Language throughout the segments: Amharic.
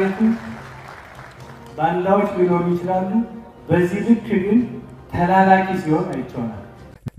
ቤቱ ባንዳዎች ሊኖሩ ይችላሉ። በዚህ ልክ ግን ተላላኪ ሲሆን አይቼዋለሁ።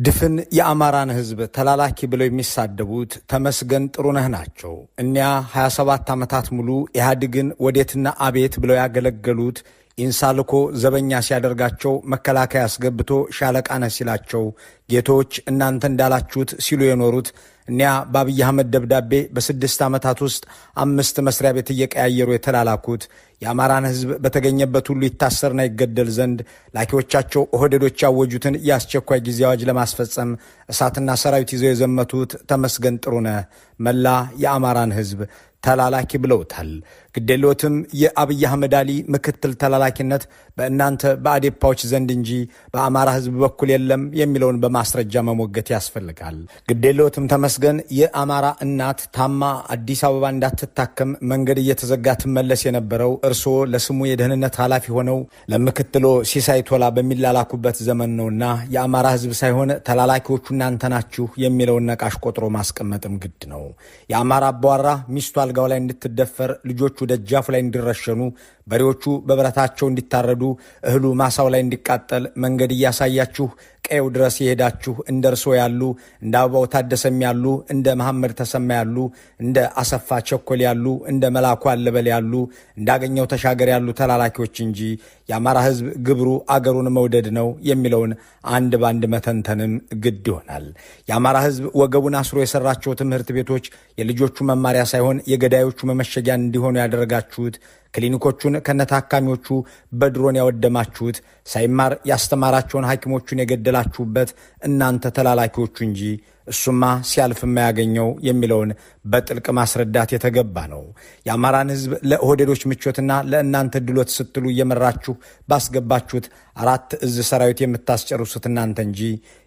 ድፍን የአማራን ሕዝብ ተላላኪ ብለው የሚሳደቡት ተመስገን ጥሩነህ ናቸው። እኒያ 27 ዓመታት ሙሉ ኢህአዴግን ወዴትና አቤት ብለው ያገለገሉት፣ ኢንሳ ልኮ ዘበኛ ሲያደርጋቸው፣ መከላከያ አስገብቶ ሻለቃ ነህ ሲላቸው፣ ጌቶች እናንተ እንዳላችሁት ሲሉ የኖሩት፣ እኒያ በአብይ አህመድ ደብዳቤ በ6 ዓመታት ውስጥ አምስት መስሪያ ቤት እየቀያየሩ የተላላኩት፣ የአማራን ሕዝብ በተገኘበት ሁሉ ይታሰርና ይገደል ዘንድ ላኪዎቻቸው ኦህዴዶች ያወጁትን የአስቸኳይ ጊዜ አዋጅ ለማስፈጸም እሳትና ሰራዊት ይዘው የዘመቱት ተመስገን ጥሩነህ መላ የአማራን ሕዝብ ተላላኪ ብለውታል። ግዴሎትም፣ የአብይ አህመድ አሊ ምክትል ተላላኪነት በእናንተ በአዴፓዎች ዘንድ እንጂ በአማራ ህዝብ በኩል የለም የሚለውን በማስረጃ መሞገት ያስፈልጋል። ግዴሎትም ተመስገን፣ የአማራ እናት ታማ አዲስ አበባ እንዳትታከም መንገድ እየተዘጋ ትመለስ የነበረው እርስዎ ለስሙ የደህንነት ኃላፊ ሆነው ለምክትሎ ሲሳይ ቶላ በሚላላኩበት ዘመን ነውና የአማራ ህዝብ ሳይሆን ተላላኪዎቹ እናንተ ናችሁ የሚለውን ነቃሽ ቆጥሮ ማስቀመጥም ግድ ነው። የአማራ አባወራ ሚስቱ አልጋው ላይ እንድትደፈር፣ ልጆቹ ደጃፉ ላይ እንዲረሸኑ፣ በሬዎቹ በብረታቸው እንዲታረዱ፣ እህሉ ማሳው ላይ እንዲቃጠል መንገድ እያሳያችሁ ቀየው ድረስ የሄዳችሁ እንደ እርሶ ያሉ፣ እንደ አበባው ታደሰም ያሉ፣ እንደ መሐመድ ተሰማ ያሉ፣ እንደ አሰፋ ቸኮል ያሉ፣ እንደ መላኩ አለበል ያሉ፣ እንዳገኘው ተሻገር ያሉ ተላላኪዎች እንጂ የአማራ ሕዝብ ግብሩ አገሩን መውደድ ነው የሚለውን አንድ በአንድ መተንተንም ግድ ይሆናል። የአማራ ሕዝብ ወገቡን አስሮ የሰራቸው ትምህርት ቤቶች የልጆቹ መማሪያ ሳይሆን የገዳዮቹ መመሸጊያ እንዲሆኑ ያደረጋችሁት፣ ክሊኒኮቹን ከነታካሚዎቹ በድሮን ያወደማችሁት፣ ሳይማር ያስተማራቸውን ሐኪሞቹን የገደላችሁበት እናንተ ተላላኪዎቹ እንጂ እሱማ ሲያልፍ የማያገኘው የሚለውን በጥልቅ ማስረዳት የተገባ ነው። የአማራን ሕዝብ ለኦህዴዶች ምቾትና ለእናንተ ድሎት ስትሉ እየመራችሁ ባስገባችሁት አራት እዝ ሰራዊት የምታስጨርሱት እናንተ እንጂ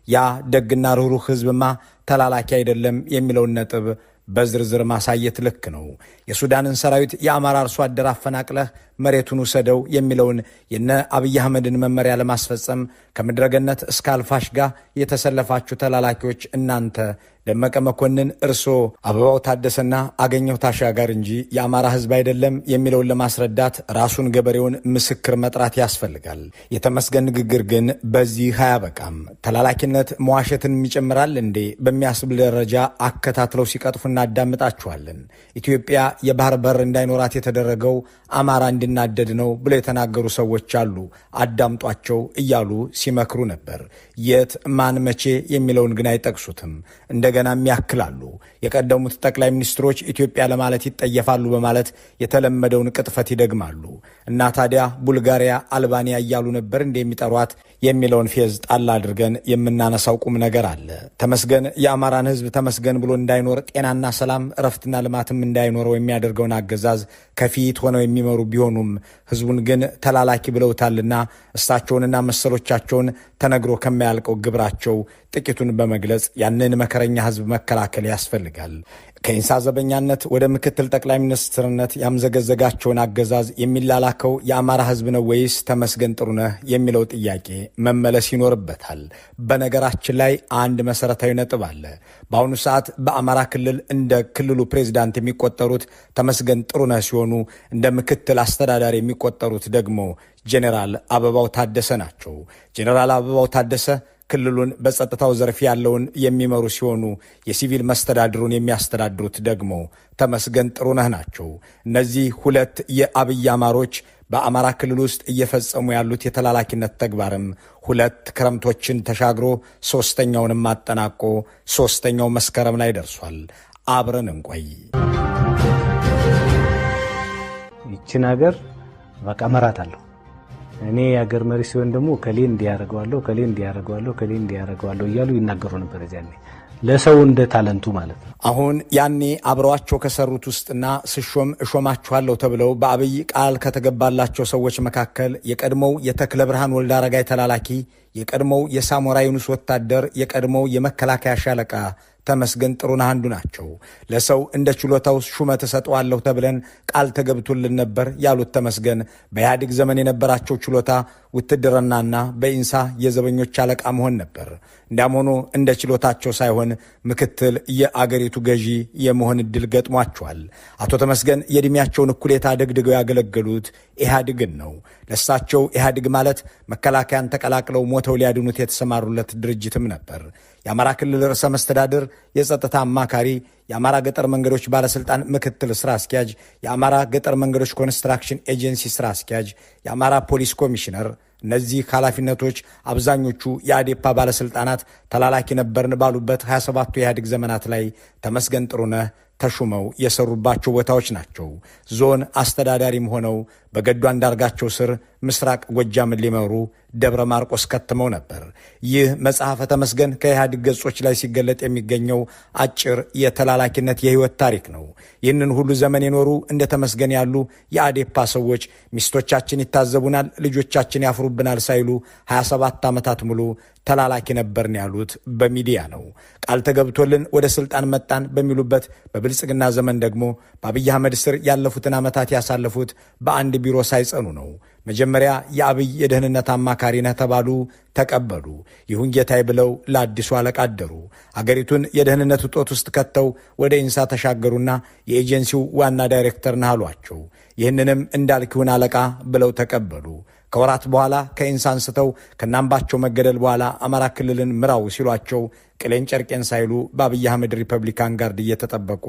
ያ ደግና ርኅሩህ ሕዝብማ ተላላኪ አይደለም የሚለውን ነጥብ በዝርዝር ማሳየት ልክ ነው። የሱዳንን ሰራዊት የአማራ አርሶ አደር አፈናቅለህ መሬቱን ውሰደው የሚለውን የነ አብይ አህመድን መመሪያ ለማስፈጸም ከምድረገነት እስከ አልፋሽጋ የተሰለፋችሁ ተላላኪዎች እናንተ ደመቀ መኮንን፣ እርሶ፣ አበባው ታደሰና አገኘሁ ታሻጋር እንጂ የአማራ ሕዝብ አይደለም የሚለውን ለማስረዳት ራሱን ገበሬውን ምስክር መጥራት ያስፈልጋል። የተመስገን ንግግር ግን በዚህ አያበቃም። ተላላኪነት መዋሸትን ይጨምራል እንዴ በሚያስብል ደረጃ አከታትለው ሲቀጥፉ እናዳምጣችኋለን። ኢትዮጵያ የባህር በር እንዳይኖራት የተደረገው አማራ እንዲናደድ ነው ብለው የተናገሩ ሰዎች አሉ። አዳምጧቸው እያሉ ሲመክሩ ነበር። የት፣ ማን፣ መቼ የሚለውን ግን አይጠቅሱትም። እንደገናም ያክላሉ። የቀደሙት ጠቅላይ ሚኒስትሮች ኢትዮጵያ ለማለት ይጠየፋሉ በማለት የተለመደውን ቅጥፈት ይደግማሉ። እና ታዲያ ቡልጋሪያ፣ አልባንያ እያሉ ነበር እንደሚጠሯት የሚለውን ፌዝ ጣል አድርገን የምናነሳው ቁም ነገር አለ። ተመስገን የአማራን ሕዝብ ተመስገን ብሎ እንዳይኖር፣ ጤናና ሰላም፣ እረፍትና ልማትም እንዳይኖረው የሚያደርገውን አገዛዝ ከፊት ሆነው የሚመሩ ቢሆኑም ሕዝቡን ግን ተላላኪ ብለውታልና እሳቸውንና መሰሎቻቸውን ተነግሮ ከማያልቀው ግብራቸው ጥቂቱን በመግለጽ ያንን መከረኛ ሕዝብ መከላከል ያስፈልጋል። ከኢንሳ ዘበኛነት ወደ ምክትል ጠቅላይ ሚኒስትርነት ያምዘገዘጋቸውን አገዛዝ የሚላላከው የአማራ ሕዝብ ነው ወይስ ተመስገን ጥሩነህ የሚለው ጥያቄ መመለስ ይኖርበታል። በነገራችን ላይ አንድ መሰረታዊ ነጥብ አለ። በአሁኑ ሰዓት በአማራ ክልል እንደ ክልሉ ፕሬዚዳንት የሚቆጠሩት ተመስገን ጥሩነህ ሲሆኑ እንደ ምክትል አስተዳዳሪ የሚቆጠሩት ደግሞ ጄኔራል አበባው ታደሰ ናቸው። ጄኔራል አበባው ታደሰ ክልሉን በጸጥታው ዘርፍ ያለውን የሚመሩ ሲሆኑ የሲቪል መስተዳድሩን የሚያስተዳድሩት ደግሞ ተመስገን ጥሩነህ ናቸው። እነዚህ ሁለት የአብይ አማሮች በአማራ ክልል ውስጥ እየፈጸሙ ያሉት የተላላኪነት ተግባርም ሁለት ክረምቶችን ተሻግሮ ሶስተኛውንም አጠናቆ ሶስተኛው መስከረም ላይ ደርሷል። አብረን እንቆይ። ይችን ሀገር በቃ እመራታለሁ። እኔ የሀገር መሪ ሲሆን ደግሞ ከሌ እንዲያደርገዋለሁ፣ ከሌ እንዲያደርገዋለሁ፣ ከሌ እንዲያደርገዋለሁ እያሉ ይናገሩ ነበር። እዚያኔ ለሰው እንደ talent ኡ ማለት ነው። አሁን ያኔ አብረዋቸው ከሰሩት ውስጥና ስሾም እሾማችኋለሁ ተብለው በአብይ ቃል ከተገባላቸው ሰዎች መካከል የቀድሞው የተክለ ብርሃን ወልደ አረጋይ ተላላኪ፣ የቀድሞው የሳሞራ ዩኑስ ወታደር፣ የቀድሞው የመከላከያ ሻለቃ ተመስገን ጥሩነህ አንዱ ናቸው። ለሰው እንደ ችሎታው ሹመት እሰጠዋለሁ ተብለን ቃል ተገብቶልን ነበር ያሉት ተመስገን በኢህአዴግ ዘመን የነበራቸው ችሎታ ውትድርናና በኢንሳ የዘበኞች አለቃ መሆን ነበር። እንዲያም ሆኖ እንደ ችሎታቸው ሳይሆን ምክትል የአገሪቱ ገዢ የመሆን እድል ገጥሟቸዋል። አቶ ተመስገን የዕድሜያቸውን እኩሌታ ደግድገው ያገለገሉት ኢህአዴግን ነው። ለሳቸው ኢህአዴግ ማለት መከላከያን ተቀላቅለው ሞተው ሊያድኑት የተሰማሩለት ድርጅትም ነበር። የአማራ ክልል ርዕሰ መስተዳድር፣ የጸጥታ አማካሪ፣ የአማራ ገጠር መንገዶች ባለስልጣን ምክትል ስራ አስኪያጅ፣ የአማራ ገጠር መንገዶች ኮንስትራክሽን ኤጀንሲ ስራ አስኪያጅ፣ የአማራ ፖሊስ ኮሚሽነር፣ እነዚህ ኃላፊነቶች አብዛኞቹ የአዴፓ ባለስልጣናት ተላላኪ ነበርን ባሉበት 27ቱ የኢህአዴግ ዘመናት ላይ ተመስገን ጥሩነህ ተሹመው የሰሩባቸው ቦታዎች ናቸው። ዞን አስተዳዳሪም ሆነው በገዱ አንዳርጋቸው ስር ምስራቅ ጎጃምን ሊመሩ ደብረ ማርቆስ ከትመው ነበር። ይህ መጽሐፈ ተመስገን ከኢህአዴግ ገጾች ላይ ሲገለጥ የሚገኘው አጭር የተላላኪነት የህይወት ታሪክ ነው። ይህንን ሁሉ ዘመን የኖሩ እንደ ተመስገን ያሉ የአዴፓ ሰዎች ሚስቶቻችን ይታዘቡናል፣ ልጆቻችን ያፍሩብናል ሳይሉ 27 ዓመታት ሙሉ ተላላኪ ነበርን ያሉት በሚዲያ ነው። ቃል ተገብቶልን ወደ ስልጣን መጣን በሚሉበት በብልጽግና ዘመን ደግሞ በአብይ አህመድ ስር ያለፉትን ዓመታት ያሳለፉት በአንድ ቢሮ ሳይጸኑ ነው። መጀመሪያ የአብይ የደህንነት አማካሪ ነህ ተባሉ፣ ተቀበሉ። ይሁን ጌታዬ ብለው ለአዲሱ አለቃ አደሩ። አገሪቱን የደህንነት እጦት ውስጥ ከተው ወደ ኢንሳ ተሻገሩና የኤጀንሲው ዋና ዳይሬክተር ነህ አሏቸው። ይህንንም እንዳልክ ይሁን አለቃ ብለው ተቀበሉ። ከወራት በኋላ ከኢንሳ አንስተው ከናምባቸው መገደል በኋላ አማራ ክልልን ምራው ሲሏቸው ቅሌን ጨርቄን ሳይሉ በአብይ አህመድ Republican Guard እየተጠበቁ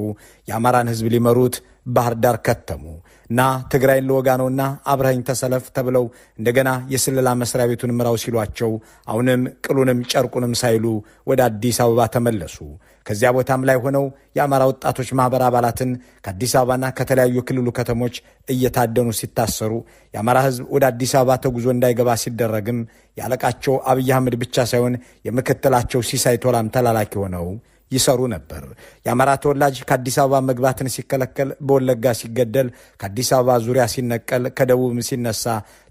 የአማራን ህዝብ ሊመሩት ባህር ዳር ከተሙ እና ትግራይን ልወጋ ነውና አብረኸኝ ተሰለፍ ተብለው እንደገና የስለላ መስሪያ ቤቱን ምራው ሲሏቸው አሁንም ቅሉንም ጨርቁንም ሳይሉ ወደ አዲስ አበባ ተመለሱ። ከዚያ ቦታም ላይ ሆነው የአማራ ወጣቶች ማህበር አባላትን ከአዲስ አበባና ከተለያዩ የክልሉ ከተሞች እየታደኑ ሲታሰሩ፣ የአማራ ህዝብ ወደ አዲስ አበባ ተጉዞ እንዳይገባ ሲደረግም የአለቃቸው አብይ አህመድ ብቻ ሳይሆን የምክትላቸው ሲሳይ ቶላም ተላላኪ ሆነው ይሰሩ ነበር። የአማራ ተወላጅ ከአዲስ አበባ መግባትን ሲከለከል፣ በወለጋ ሲገደል፣ ከአዲስ አበባ ዙሪያ ሲነቀል፣ ከደቡብም ሲነሳ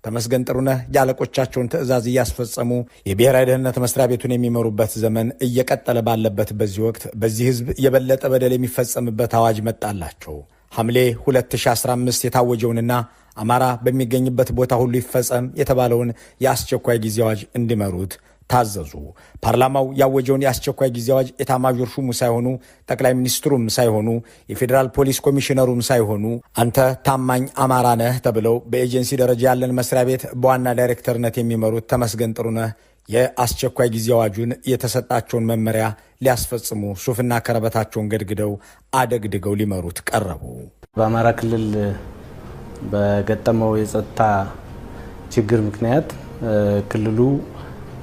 ተመስገን ጥሩነህ የአለቆቻቸውን ትዕዛዝ እያስፈጸሙ የብሔራዊ ደህንነት መስሪያ ቤቱን የሚመሩበት ዘመን እየቀጠለ ባለበት በዚህ ወቅት በዚህ ህዝብ የበለጠ በደል የሚፈጸምበት አዋጅ መጣላቸው። ሐምሌ 2015 የታወጀውንና አማራ በሚገኝበት ቦታ ሁሉ ይፈጸም የተባለውን የአስቸኳይ ጊዜ አዋጅ እንዲመሩት ታዘዙ። ፓርላማው ያወጀውን የአስቸኳይ ጊዜ አዋጅ ኤታማዦር ሹሙ ሳይሆኑ፣ ጠቅላይ ሚኒስትሩም ሳይሆኑ፣ የፌዴራል ፖሊስ ኮሚሽነሩም ሳይሆኑ አንተ ታማኝ አማራ ነህ ተብለው በኤጀንሲ ደረጃ ያለን መስሪያ ቤት በዋና ዳይሬክተርነት የሚመሩት ተመስገን ጥሩነህ የአስቸኳይ ጊዜ አዋጁን የተሰጣቸውን መመሪያ ሊያስፈጽሙ ሱፍና ከረበታቸውን ገድግደው አደግድገው ሊመሩት ቀረቡ። በአማራ ክልል በገጠመው የጸጥታ ችግር ምክንያት ክልሉ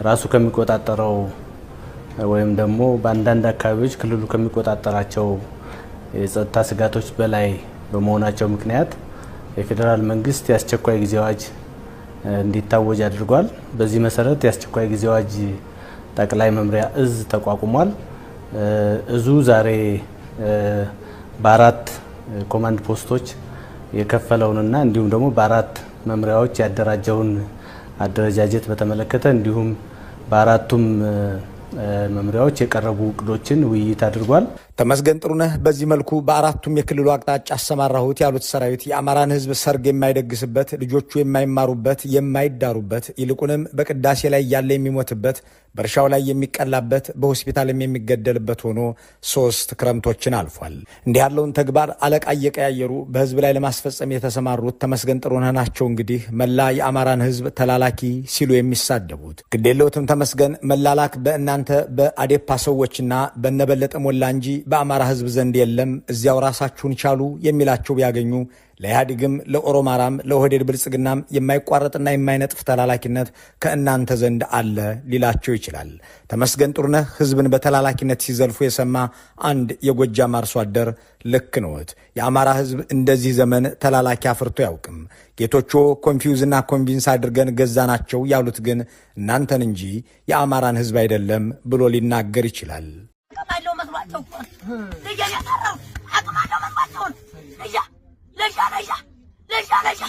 ራሱ ከሚቆጣጠረው ወይም ደግሞ በአንዳንድ አካባቢዎች ክልሉ ከሚቆጣጠራቸው የጸጥታ ስጋቶች በላይ በመሆናቸው ምክንያት የፌዴራል መንግስት የአስቸኳይ ጊዜ አዋጅ እንዲታወጅ አድርጓል። በዚህ መሰረት የአስቸኳይ ጊዜ አዋጅ ጠቅላይ መምሪያ እዝ ተቋቁሟል። እዙ ዛሬ በአራት ኮማንድ ፖስቶች የከፈለውንና እንዲሁም ደግሞ በአራት መምሪያዎች ያደራጀውን አደረጃጀት በተመለከተ እንዲሁም በአራቱም መምሪያዎች የቀረቡ እቅዶችን ውይይት አድርጓል። ተመስገን ጥሩነህ በዚህ መልኩ በአራቱም የክልሉ አቅጣጫ አሰማራሁት ያሉት ሰራዊት የአማራን ሕዝብ ሰርግ የማይደግስበት፣ ልጆቹ የማይማሩበት፣ የማይዳሩበት፣ ይልቁንም በቅዳሴ ላይ ያለ የሚሞትበት፣ በእርሻው ላይ የሚቀላበት፣ በሆስፒታልም የሚገደልበት ሆኖ 3 ክረምቶችን አልፏል። እንዲህ ያለውን ተግባር አለቃ እየቀያየሩ በሕዝብ ላይ ለማስፈጸም የተሰማሩት ተመስገን ጥሩነህ ናቸው። እንግዲህ መላ የአማራን ሕዝብ ተላላኪ ሲሉ የሚሳደቡት ግዴለውትም ተመስገን መላላክ በእናንተ በአዴፓ ሰዎችና በነበለጠ ሞላ እንጂ በአማራ ህዝብ ዘንድ የለም፣ እዚያው ራሳችሁን ቻሉ የሚላቸው ቢያገኙ ለኢህአዴግም ለኦሮማራም ለኦህዴድ ብልጽግናም የማይቋረጥና የማይነጥፍ ተላላኪነት ከእናንተ ዘንድ አለ ሊላቸው ይችላል። ተመስገን ጥሩነህ ህዝብን በተላላኪነት ሲዘልፉ የሰማ አንድ የጎጃም አርሶ አደር ልክ ነዎት፣ የአማራ ህዝብ እንደዚህ ዘመን ተላላኪ አፍርቶ ያውቅም። ጌቶቹ confuse ና convince አድርገን ገዛናቸው ያሉት ግን እናንተን እንጂ የአማራን ህዝብ አይደለም ብሎ ሊናገር ይችላል። አቅማለሁ መስሏቸው እኮ ልጄን የሰራው አቅማለሁ መስሏቸውን ልጄ ልጄ ልጄ ልጄ ልጄ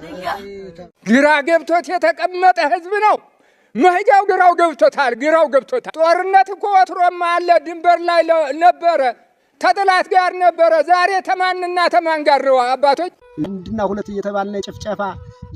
ልጄ ግራ ገብቶት የተቀመጠ ህዝብ ነው። መሄጃው ግራው ገብቶታል፣ ግራው ገብቶታል። ጦርነት እኮ ወትሮም አለ፣ ድንበር ላይ ነበረ፣ ተጠላት ጋር ነበረ። ዛሬ ተማንና ተማን ጋር ነው አባቶች። አንድና ሁለት እየተባልነ ጭፍጨፋ፣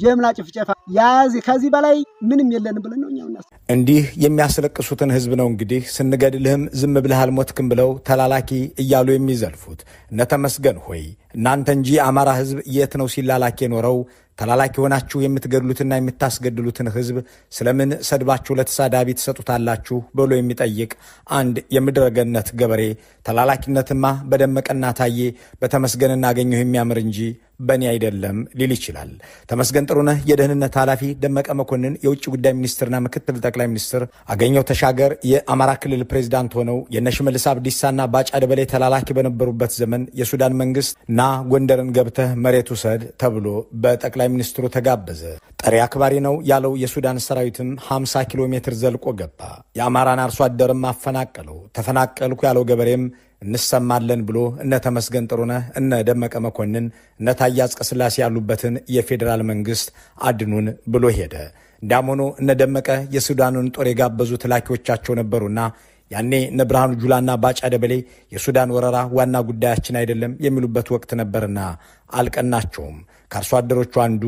ጀምላ ጭፍጨፋ ያዝ ከዚህ በላይ ምንም የለንም ብለን ነው እኛው። እንዲህ የሚያስለቅሱትን ህዝብ ነው እንግዲህ ስንገድልህም ዝም ብለህ አልሞትክም ብለው ተላላኪ እያሉ የሚዘልፉት። እነ ተመስገን ሆይ እናንተ እንጂ የአማራ ህዝብ የት ነው ሲላላኪ የኖረው? ተላላኪ ሆናችሁ የምትገድሉትና የምታስገድሉትን ህዝብ ስለምን ሰድባችሁ ለተሳዳቢ ትሰጡታላችሁ ብሎ የሚጠይቅ አንድ የምድረገነት ገበሬ ተላላኪነትማ በደመቀና ታዬ በተመስገንና አገኘሁ የሚያምር እንጂ በእኔ አይደለም ሊል ይችላል። ተመስገን ጥሩነህ የደህንነት ኃላፊ፣ ደመቀ መኮንን የውጭ ጉዳይ ሚኒስትርና ምክትል ጠቅላይ ሚኒስትር፣ አገኘሁ ተሻገር የአማራ ክልል ፕሬዚዳንት ሆነው የነሽመልስ አብዲሳና ባጫ ደበሌ ተላላኪ በነበሩበት ዘመን የሱዳን መንግስት ና ጎንደርን ገብተህ መሬት ውሰድ ተብሎ በጠቅላይ ሚኒስትሩ ተጋበዘ። ጠሪ አክባሪ ነው ያለው የሱዳን ሰራዊትም 50 ኪሎ ሜትር ዘልቆ ገባ። የአማራን አርሶ አደርም አፈናቀለው። ተፈናቀልኩ ያለው ገበሬም እንሰማለን ብሎ እነ ተመስገን ጥሩነህ፣ እነ ደመቀ መኮንን፣ እነ ታዬ አጽቀሥላሴ ያሉበትን የፌዴራል መንግስት አድኑን ብሎ ሄደ። እንዲያም ሆኖ እነ ደመቀ የሱዳኑን ጦር የጋበዙት ላኪዎቻቸው ነበሩና ያኔ እነ ብርሃኑ ጁላና ባጫ ደበሌ የሱዳን ወረራ ዋና ጉዳያችን አይደለም የሚሉበት ወቅት ነበርና አልቀናቸውም። ከአርሶ አደሮቹ አንዱ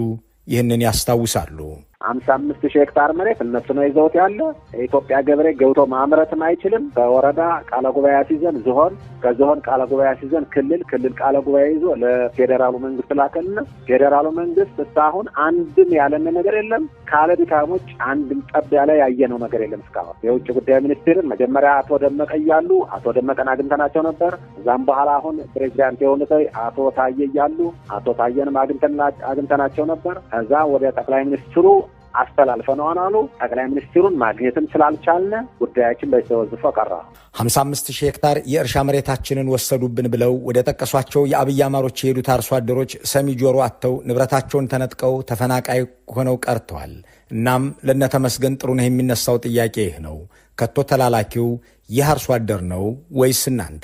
ይህንን ያስታውሳሉ። 55,000 ሄክታር መሬት እነሱ ነው ይዘውት ያለ። የኢትዮጵያ ገበሬ ገብቶ ማምረትም አይችልም። በወረዳ ቃለ ጉባኤ ሲዘን ዝሆን፣ ከዝሆን ቃለ ጉባኤ ሲዘን ክልል፣ ክልል ቃለ ጉባኤ ይዞ ለፌዴራሉ መንግስት ላከልና ፌዴራሉ መንግስት እስካሁን አንድም ያለን ነገር የለም። ካለ ድካሞች አንድም ጠብ ያለ ያየነው ነገር የለም እስካሁን። የውጭ ጉዳይ ሚኒስቴርን መጀመሪያ አቶ ደመቀ እያሉ አቶ ደመቀን አግኝተናቸው ነበር። እዛም በኋላ አሁን ፕሬዚዳንት የሆኑት አቶ ታዬ እያሉ አቶ ታዬንም አግኝተናቸው ነበር። ከዛ ወደ ጠቅላይ ሚኒስትሩ አስተላልፈነዋል አሉ። ጠቅላይ ሚኒስትሩን ማግኘትም ስላልቻልን ጉዳያችን በዚህ ተወዝፎ ቀረ። 55,000 ሄክታር የእርሻ መሬታችንን ወሰዱብን ብለው ወደ ጠቀሷቸው የአብይ አማሮች የሄዱት አርሶ አደሮች ሰሚ ጆሮ አጥተው ንብረታቸውን ተነጥቀው ተፈናቃይ ሆነው ቀርተዋል። እናም ለነተመስገን ጥሩነህ የሚነሳው ጥያቄ ይህ ነው። ከቶ ተላላኪው ይህ አርሶ አደር ነው ወይስ እናንተ?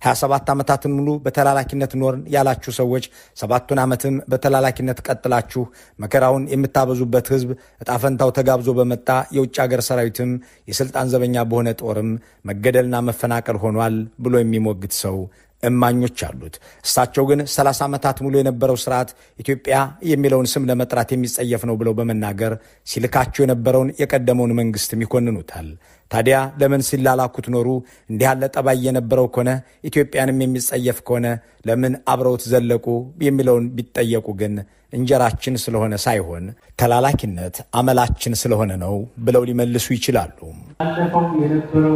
27 ዓመታትን ሙሉ በተላላኪነት ኖርን ያላችሁ ሰዎች 7ቱን ዓመትም በተላላኪነት ቀጥላችሁ መከራውን የምታበዙበት ህዝብ እጣፈንታው ተጋብዞ በመጣ የውጭ ሀገር ሰራዊትም የስልጣን ዘበኛ በሆነ ጦርም መገደልና መፈናቀል ሆኗል ብሎ የሚሞግት ሰው እማኞች አሉት። እሳቸው ግን 30 ዓመታት ሙሉ የነበረው ስርዓት ኢትዮጵያ የሚለውን ስም ለመጥራት የሚጸየፍ ነው ብለው በመናገር ሲልካቸው የነበረውን የቀደመውን መንግስትም ይኮንኑታል። ታዲያ ለምን ሲላላኩት ኖሩ? እንዲህ ያለ ጠባይ የነበረው ከሆነ ኢትዮጵያንም የሚጸየፍ ከሆነ ለምን አብረውት ዘለቁ የሚለውን ቢጠየቁ ግን እንጀራችን ስለሆነ ሳይሆን ተላላኪነት አመላችን ስለሆነ ነው ብለው ሊመልሱ ይችላሉ። ባለፈው የነበረው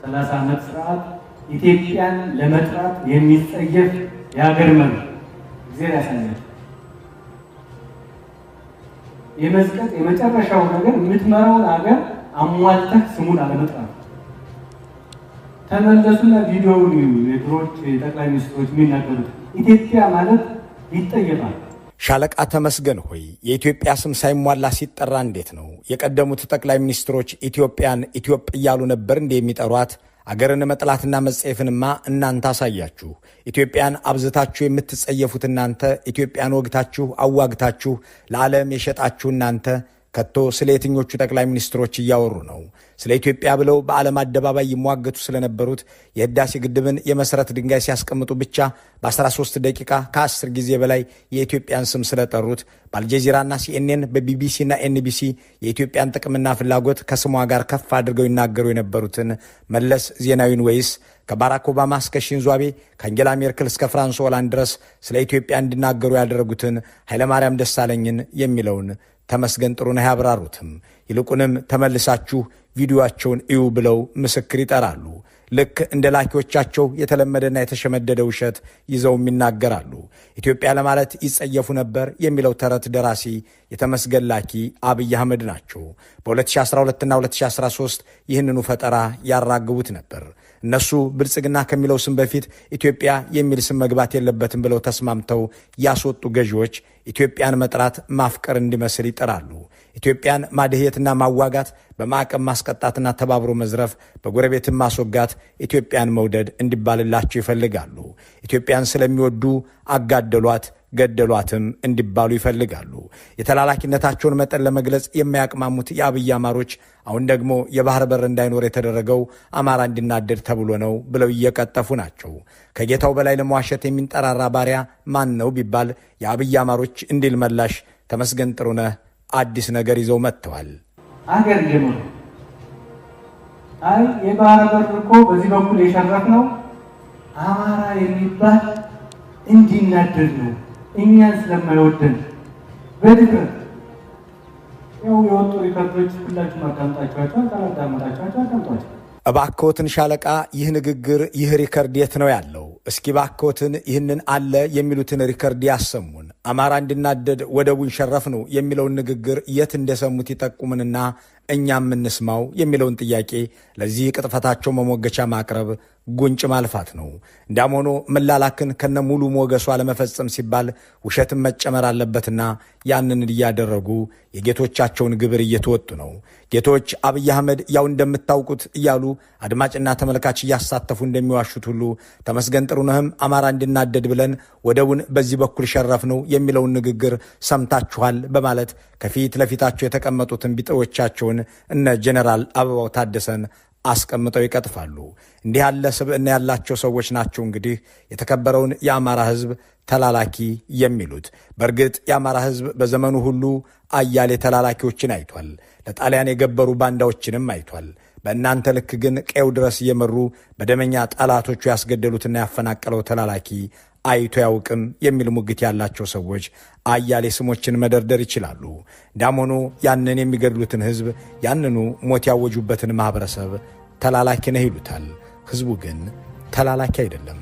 30 ዓመት ስርዓት ኢትዮጵያን ለመጥራት የሚጸየፍ የሀገር መሪ እግዚአብሔር ያሳያል። የመዝቀጥ የመጨረሻው ነገር የምትመራውን ሀገር አሟልተህ ስሙን አለመጥራት። ተመለሱና ቪዲዮውን የድሮች ጠቅላይ ሚኒስትሮች የሚናገሩት ኢትዮጵያ ማለት ይጠየፋል። ሻለቃ ተመስገን ሆይ የኢትዮጵያ ስም ሳይሟላ ሲጠራ እንዴት ነው? የቀደሙት ጠቅላይ ሚኒስትሮች ኢትዮጵያን ኢትዮጵ እያሉ ነበር እንዴ የሚጠሯት? አገርን መጥላትና መጸየፍንማ እናንተ አሳያችሁ። ኢትዮጵያን አብዝታችሁ የምትጸየፉት እናንተ፣ ኢትዮጵያን ወግታችሁ አዋግታችሁ ለዓለም የሸጣችሁ እናንተ ከቶ ስለ የትኞቹ ጠቅላይ ሚኒስትሮች እያወሩ ነው? ስለ ኢትዮጵያ ብለው በዓለም አደባባይ ይሟገቱ ስለነበሩት የህዳሴ ግድብን የመሰረት ድንጋይ ሲያስቀምጡ ብቻ በ13 ደቂቃ ከ10 ጊዜ በላይ የኢትዮጵያን ስም ስለጠሩት በአልጀዚራና ሲኤንኤን በቢቢሲና ኤንቢሲ የኢትዮጵያን ጥቅምና ፍላጎት ከስሟ ጋር ከፍ አድርገው ይናገሩ የነበሩትን መለስ ዜናዊን ወይስ ከባራክ ኦባማ እስከ ሺንዞ አቤ ከአንጌላ ሜርክል እስከ ፍራንሶ ሆላንድ ድረስ ስለ ኢትዮጵያ እንዲናገሩ ያደረጉትን ኃይለማርያም ደሳለኝን የሚለውን ተመስገን ጥሩነህ ያብራሩትም። ይልቁንም ተመልሳችሁ ቪዲዮአቸውን እዩ ብለው ምስክር ይጠራሉ። ልክ እንደ ላኪዎቻቸው የተለመደና የተሸመደደ ውሸት ይዘውም ይናገራሉ። ኢትዮጵያ ለማለት ይጸየፉ ነበር የሚለው ተረት ደራሲ የተመስገን ላኪ አብይ አህመድ ናቸው። በ2012 እና 2013 ይህንኑ ፈጠራ ያራግቡት ነበር። እነሱ ብልጽግና ከሚለው ስም በፊት ኢትዮጵያ የሚል ስም መግባት የለበትም ብለው ተስማምተው ያስወጡ ገዢዎች ኢትዮጵያን መጥራት ማፍቀር እንዲመስል ይጠራሉ። ኢትዮጵያን ማድህየትና ማዋጋት፣ በማዕቀብ ማስቀጣትና ተባብሮ መዝረፍ፣ በጎረቤትም ማስወጋት ኢትዮጵያን መውደድ እንዲባልላቸው ይፈልጋሉ። ኢትዮጵያን ስለሚወዱ አጋደሏት፣ ገደሏትም እንዲባሉ ይፈልጋሉ። የተላላኪነታቸውን መጠን ለመግለጽ የማያቅማሙት የአብይ አማሮች አሁን ደግሞ የባህር በር እንዳይኖር የተደረገው አማራ እንዲናደድ ተብሎ ነው ብለው እየቀጠፉ ናቸው። ከጌታው በላይ ለመዋሸት የሚንጠራራ ባሪያ ማን ነው ቢባል የአብይ አማሮች እንዲል መላሽ ተመስገን ጥሩነህ አዲስ ነገር ይዘው መጥተዋል። አገር ጀምሮ አይ የባህር በር እኮ በዚህ በኩል የሸረፍነው አማራ የሚባል እንዲናደድ ነው፣ እኛን ስለማይወደን በድፍረት ያው የወጡ record ኦች ሁላችሁም አዳምጣችኋቸዋል። ካላዳመጣችኋቸው አዳምጧቸው። እባክዎትን ሻለቃ፣ ይህ ንግግር ይህ record የት ነው ያለው? እስኪ እባክዎትን ይህንን አለ የሚሉትን record ያሰሙን። አማራ እንዲናደድ ወደቡን ሸረፍ ነው የሚለውን ንግግር የት እንደሰሙት ይጠቁምንና እኛም እንስማው የሚለውን ጥያቄ ለዚህ ቅጥፈታቸው መሞገቻ ማቅረብ ጉንጭ ማልፋት ነው። እንዲያም ሆኖ መላላክን ከነ ሙሉ ሞገሷ ለመፈጸም ሲባል ውሸትን መጨመር አለበትና ያንን እያደረጉ የጌቶቻቸውን ግብር እየተወጡ ነው። ጌቶች አብይ አህመድ ያው እንደምታውቁት እያሉ አድማጭና ተመልካች እያሳተፉ እንደሚዋሹት ሁሉ ተመስገን ጥሩነህም አማራ እንዲናደድ ብለን ወደቡን በዚህ በኩል ሸረፍ ነው የሚለውን ንግግር ሰምታችኋል በማለት ከፊት ለፊታቸው የተቀመጡትን ቢጤዎቻቸውን እነ ጀኔራል አበባው ታደሰን አስቀምጠው ይቀጥፋሉ። እንዲህ ያለ ስብዕና ያላቸው ሰዎች ናቸው እንግዲህ የተከበረውን የአማራ ሕዝብ ተላላኪ የሚሉት። በእርግጥ የአማራ ሕዝብ በዘመኑ ሁሉ አያሌ ተላላኪዎችን አይቷል። ለጣሊያን የገበሩ ባንዳዎችንም አይቷል። በእናንተ ልክ ግን ቀዬው ድረስ እየመሩ በደመኛ ጠላቶቹ ያስገደሉትና ያፈናቀለው ተላላኪ አይቶ ያውቅም የሚል ሙግት ያላቸው ሰዎች አያሌ ስሞችን መደርደር ይችላሉ። እንዲያም ሆኖ ያንን የሚገድሉትን ሕዝብ፣ ያንኑ ሞት ያወጁበትን ማኅበረሰብ ተላላኪ ነህ ይሉታል። ሕዝቡ ግን ተላላኪ አይደለም።